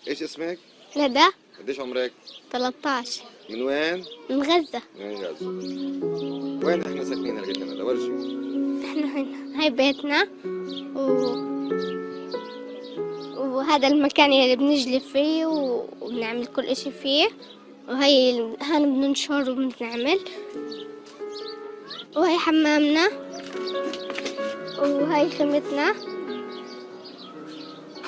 ايش اسمك؟ ندى. قديش عمرك؟ 13. من وين؟ من غزة. من غزة. وين احنا ساكنين هلقيت ندى؟ ورجي. احنا هنا، هاي بيتنا وهذا المكان اللي بنجلي فيه وبنعمل كل اشي فيه، وهي هان بننشر وبنعمل، وهي حمامنا، وهي خيمتنا،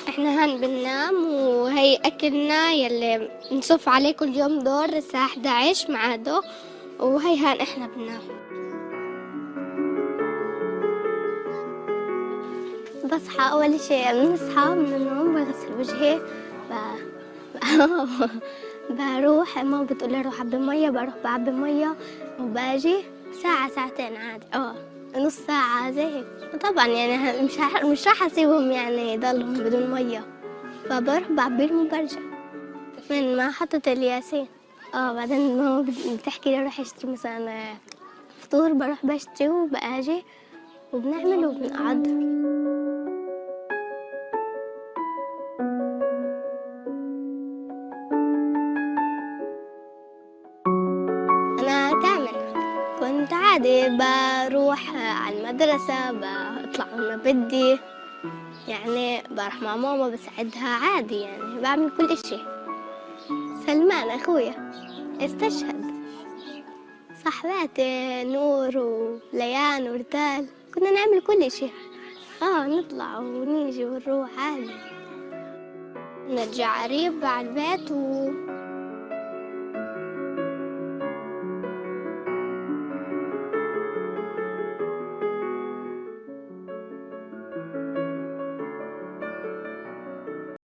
احنا هان بننام، وهي اكلنا يلي بنصف عليه كل يوم دور الساعة 11 معاده، وهي هان احنا بننام. بصحى أول شيء بنصحى من النوم، بغسل وجهي، بروح ماما بتقول لي روح عبي مية، بروح بعبي مية وباجي ساعة ساعتين عادي، نص ساعة زي هيك. طبعا مش راح أسيبهم يضلهم بدون مية، فبروح بعبي لهم وبرجع. من ما حطت الياسين. بعدين ماما بتحكي لي روح اشتري مثلا فطور، بروح بشتري وباجي وبنعمل وبنقعد. أنا تامن، كنت عادي بروح على المدرسة، بطلع وين ما بدي، بروح مع ماما بساعدها عادي، بعمل كل إشي. سلمان أخويا استشهد، صاحباتي نور وليان ورتال، كنا نعمل كل إشي، نطلع ونيجي ونروح عادي، نرجع قريب على البيت.